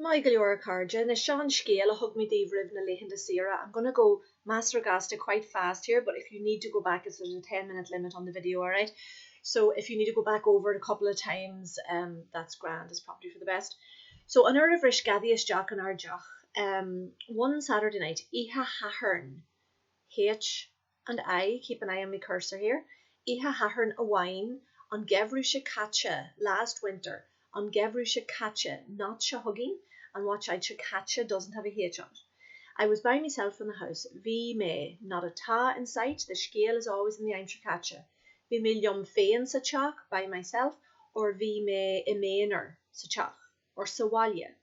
Maith go leor a chairde, anois seo an scéal a thug mé daoibh roimh na laethanta saoire. I'm gonna go measartha gasta quite fast here but if you need to go back it's there's a 10 minute limit on the video alright so if you need to go back over it a couple of times um that's grand it's probably for the best. So an uair a bhris gadaí isteach inár dteach um one Saturday night oíche Shathairn H and I, keep an eye on me cursor here, oíche Shathairn amháin an geimhreadh seo caite, last winter, an geimhreadh seo caite, not seo chugainn, and watch out seo caite doesn't have a H on it. I was by myself in the house, bhí mé, not a tá in sight, the scéal is always in the aimsir chaite, bhí mé liom féin sa teach, by myself, or bhí mé i m'aonar sa teach, or sa bhaile.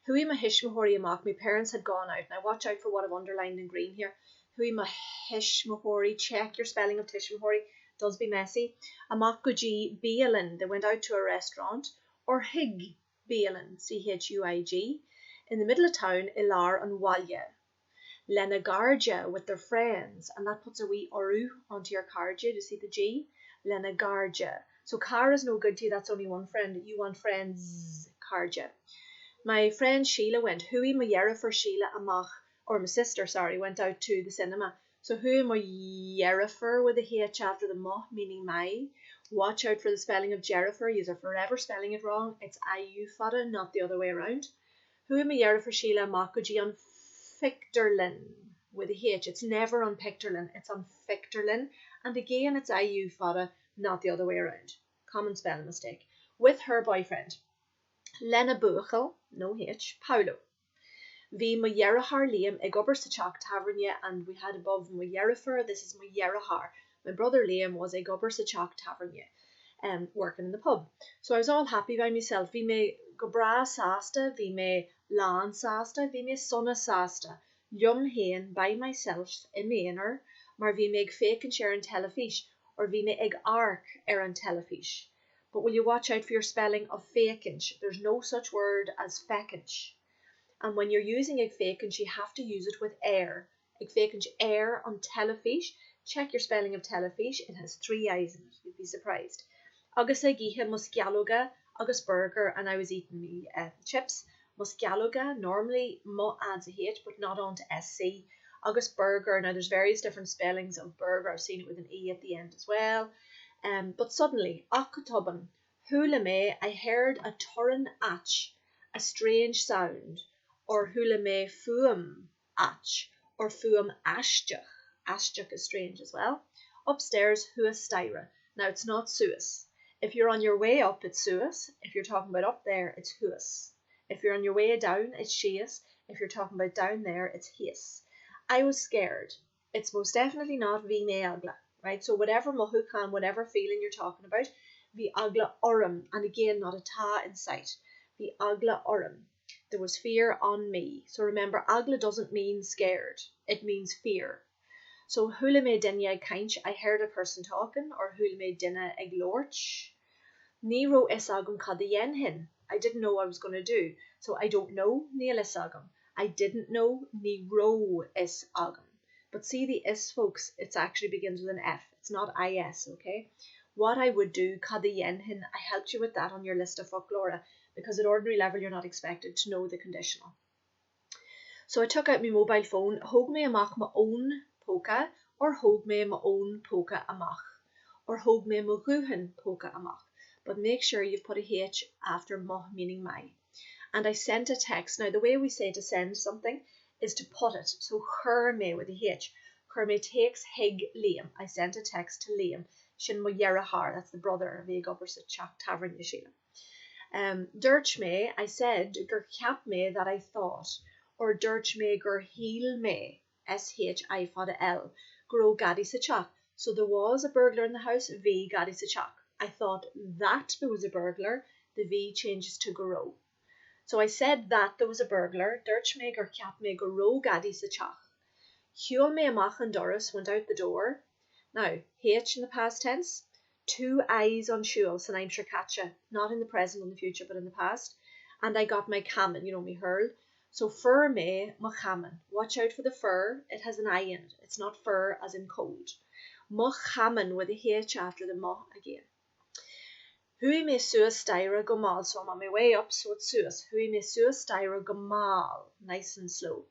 Chuaigh mo thuismitheoirí amach, my parents had gone out, now watch out for what I've underlined in green here, chuaigh mo thuismitheoirí, check your spelling of tuismitheoirí, does be messy, amach go dtí bialann, they went out to a restaurant, or chuig bialann, C-H-U-I-G, in the middle of town, i lár an bhaile. Lena gcairde, with their friends, and that puts a wee urú onto your cairde, do you see the G? Lena gcairde. So cara is no good to you, that's only one friend, you want friends, cairde. My friend Sheila went, chuaigh mo dheirfiúr Sheila amach, or my sister, sorry, went out to the cinema. So chuaigh mo dheirfiúr with a H after the mo, meaning my. Watch out for the spelling of deirfiúr, yous are forever spelling it wrong, it's IU fada, not the other way around. Chuaigh mo dheirfiúr Síle amach go dtí an phictiúrlann, with a H, it's never an pictiúrlann, it's an phictiúrlann, and again it's IU fada, not the other way around. Common spelling mistake. With her boyfriend. Lena buachaill, no H, Paolo. Bhí mo dheartháir Liam ag obair sa teach tábhairne and we had above mo dheirfiúr, this is mo dheartháir, my brother Liam was ag obair sa teach tábhairne. um working in the pub. So I was all happy by myself, bhí mé go breá sásta, bhí mé lán sásta, bhí mé sona sásta, liom féin, by myself, i m'aonar, mar bhí mé ag féachaint ar an teilifís, or bhí mé ag amharc ar an teilifís. But will you watch out for your spelling of féachaint, there's no such word as feachaint. And when you're using ag féachaint you have to use it with ar, ag féachaint ar an teilifís, check your spelling of teilifís, it has 3 i's in it, you'd be surprised, agus ag ithe mo sceallóga agus burger and I was eating me chips, mo sceallóga, normally mo adds a h but not onto sc, agus burger, now there's various different spellings of burger, I've seen it with an e at the end as well, um but suddenly, ach go tobann, chuala mé, I heard a torann ait, a strange sound, or chuala mé fuaim ait, or fuaim aisteach, aisteach is strange as well, upstairs, thuas staighre. Now it's not suas. If you're on your way up, it's suas. If you're talking about up there, it's thuas. If you're on your way down, it's síos. If you're talking about down there, it's thíos. I was scared. It's most definitely not bhí mé eagla, right? So whatever mothúchán, whatever feeling you're talking about, bhí eagla orm, and again, not a tá in sight. Bhí eagla orm. There was fear on me. So remember, eagla doesn't mean scared. It means fear. So chuala mé duine ag caint, I heard a person talking, or chuala mé duine ag labhairt. Ní raibh fhios agam cad a dhéanfainn. I didn't know what I was going to do. So I don't know, níl fhios agam. I didn't know, ní raibh fhios agam. But see the fhios folks, it actually begins with an F. It's not IS, okay? What I would do, cad a dhéanfainn, I helped you with that on your list of foclóra because at ordinary level you're not expected to know the conditional. So I took out my mobile phone, thóg mé amach mo fhón póca or thóg mé mo fhón póca amach or thóg mé mo ghuthán póca amach but make sure you've put a H after mo meaning my. And I sent a text. Now the way we say to send something is to put it. So chuir mé with a H. Chuir mé téacs chuig Liam. I sent a text to Liam. Sin mo dheartháir, that's the brother a bhí ag obair sa teach tábhairne sílim. Um, dúirt mé, I said, gur cheap mé that I thought, or dúirt mé gur shíl mé, S-H I fada L, go raibh gadaí sa teach. So there was a burglar in the house, bhí gadaí sa teach. I thought that there was a burglar, the bhí changes to go raibh. So I said that there was a burglar, dúirt mé gur cheap mé go raibh gadaí sa teach. Shiúil mé amach an doras, went out the door. Now, H in the past tense, 2 I's on siúil san aimsir chaite, not in the present and the future but in the past, and I got my camán, you know, me hurl. So fuair mé mo chamán. Watch out for the fur, it has an I in it, it's not fur as in cold. Mo chamán with a H after the mo again. Chuaigh mé suas staighre go mall, so I'm on my way up, so it's suas. Chuaigh mé suas staighre go mall, nice and slow.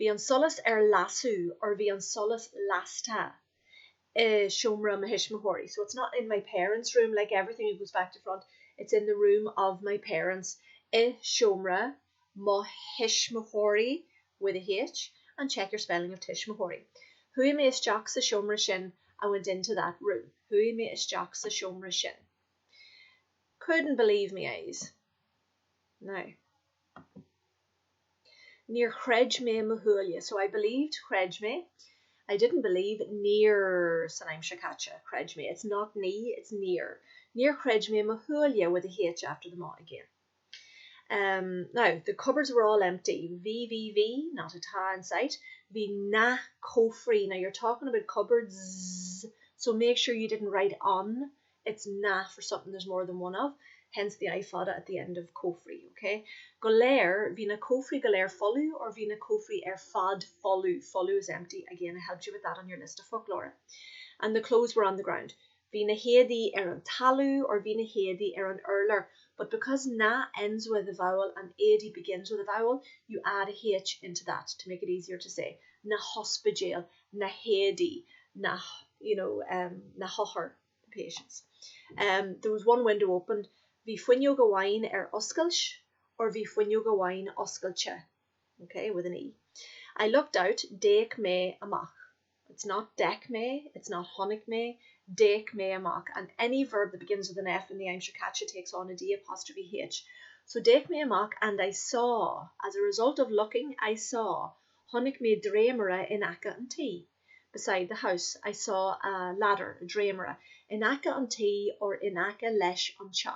Bhí an solas ar lasadh or bhí an solas lasta i seomra mo thuismitheoirí. So it's not in my parents' room, like everything it goes back to front, it's in the room of my parents. I seomra mo thuismitheoirí with a H and check your spelling of tuismitheoirí. Chuaigh mé isteach sa seomra sin, I went into that room. Chuaigh mé isteach sa seomra sin. Couldn't believe me eyes. Now. Níor chreid mé mo shúile. So I believed, chreid mé. I didn't believe, níor san aimsir chaite, chreid mé. It's not ní, it's níor. Níor chreid mé mo shúile with a H after the mo again. Um, now, the cupboards were all empty. V, V, V, not a tá in sight. Bhí na cófraí. Now, you're talking about cupboards, so make sure you didn't write on. It's na for something there's more than one of, hence the i fada at the end of cófraí, okay? Go léir, bhí na cófraí go léir folamh or bhí na cófraí ar fad folamh. Folamh is empty. Again, I helped you with that on your list of foclóra. And the clothes were on the ground. Bhí na héadaí ar an talamh or bhí na héadaí ar an urlár but because na ends with a vowel and éadaí begins with a vowel, you add a h into that to make it easier to say. Na hospidéil, na héadaí, na, you know, um, na hothair, the patients. Um, there was one window opened. Bhí fuinneog amháin ar oscailt or bhí fuinneog amháin oscailte, okay, with an e. I looked out, d'fhéach mé amach. It's not d'fheic mé, it's not chonaic mé, d'fhéach mé amach. And any verb that begins with an F in the aimsir chaite takes on a D apostrophe H. So d'fhéach mé amach and I saw, as a result of looking, I saw, chonaic mé dréimire in aice an tí. Beside the house, I saw a ladder, a dréimire, in aice an tí or in aice leis an teach.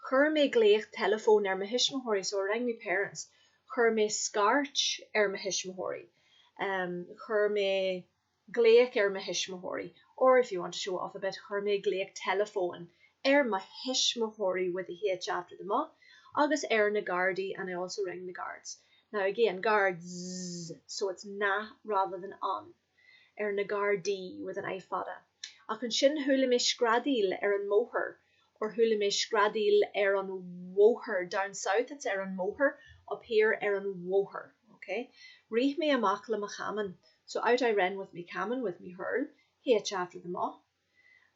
Chuir mé glaoch teileafóin ar mo thuismitheoirí, so I rang me parents. Chuir mé scairt ar mo thuismitheoirí. Um, chuir mé glaoch ar mo thuismitheoirí. Or if you want to show off a bit, chuir mé glaoch teileafóin ar mo thuismitheoirí with a H after the mo, agus ar na Gardaí, and I also rang the guards. Now again, guards, so it's na rather than an. Ar na Gardaí with an I fada. Ach ansin chuala mé screadaíl ar an mbóthar or chuala mé screadaíl ar an bhóthar, down south it's ar an mbóthar, up here ar an bhóthar, ok? Rith mé amach le mo chamán, so out I ran with me camán, with me hurl, H after the mo.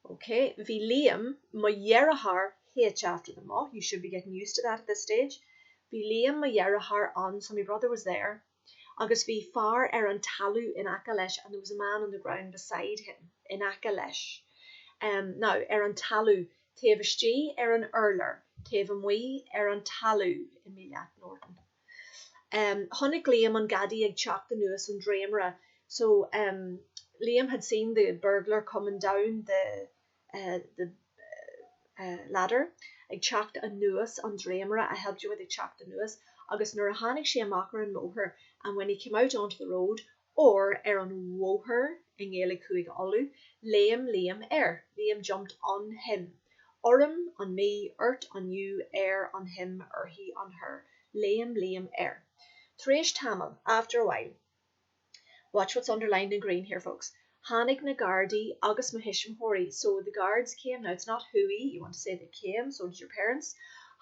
Ok, bhí Liam, mo dheartháir, H after the mo, you should be getting used to that at this stage. Bhí Liam, mo dheartháir ann, so my brother was there, agus bhí fear ar an talamh in aice leis and there was a man on the ground beside him, in aice leis. Um, now, ar an talamh, taobh istigh ar an urlár, taobh amuigh ar an talamh, imigh leat Norton. Um, chonaic Liam an gadaí ag teacht anuas an dréimire, so um, Liam had seen the burglar coming down the, uh, the uh, ladder, ag teacht anuas an dréimire, I helped you with ag teacht anuas, agus nuair a tháinig sé amach ar an mbóthar, and when he came out onto the road, or ar an bhóthar i nGaeilge Chúige Uladh, léim Liam air, Liam jumped on him. Orm, on me, ort, on you, air, on him, uirthi, on her. Léim Liam air. Tar éis tamaill, after a while. Watch what's underlined in green here, folks. Tháinig na Gardaí agus mo thuismitheoirí. So the guards came. Now it's not chuaigh, you want to say they came, so did your parents.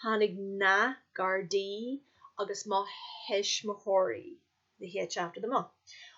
Tháinig na Gardaí agus mo thuismitheoirí. The H after the mo.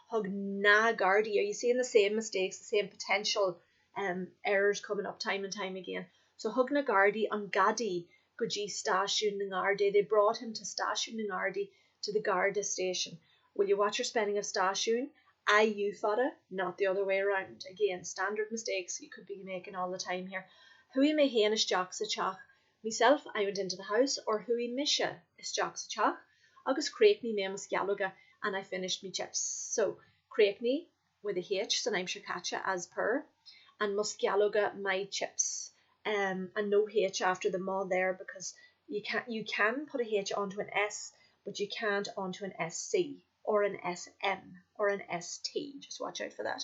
Thug na Gardaí. Are you seeing the same mistakes, the same potential um, errors coming up time and time again? So thug na Gardaí an gadaí go dtí stáisiún na nGardaí. They brought him to stáisiún na nGardaí to the Garda station. Will you watch your spelling of stáisiún? I-U fada, not the other way around. Again, standard mistakes you could be making all the time here. Chuaigh mé féin isteach sa teach. Myself, I went into the house, or chuaigh mise isteach sa teach, agus chríochnaigh mé mo sceallóga and I finished me chips. So, chríochnaigh with a H san aimsir chaite as per, and mo sceallóga my chips. Um, and no H after the mo there because you can you can put a H onto an S, but you can't onto an SC or an SM or an ST. Just watch out for that.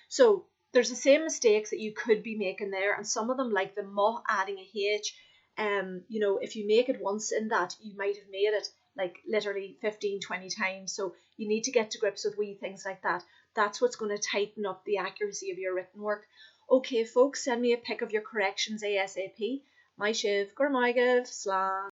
So there's the same mistakes that you could be making there, and some of them, like the mo adding a H, um, you know, if you make it once in that, you might have made it like literally 15, 20 times. So you need to get to grips with wee things like that. That's what's going to tighten up the accuracy of your written work. Okay, folks, send me a pic of your corrections ASAP. Maith sibh, go raibh maith agaibh, slán.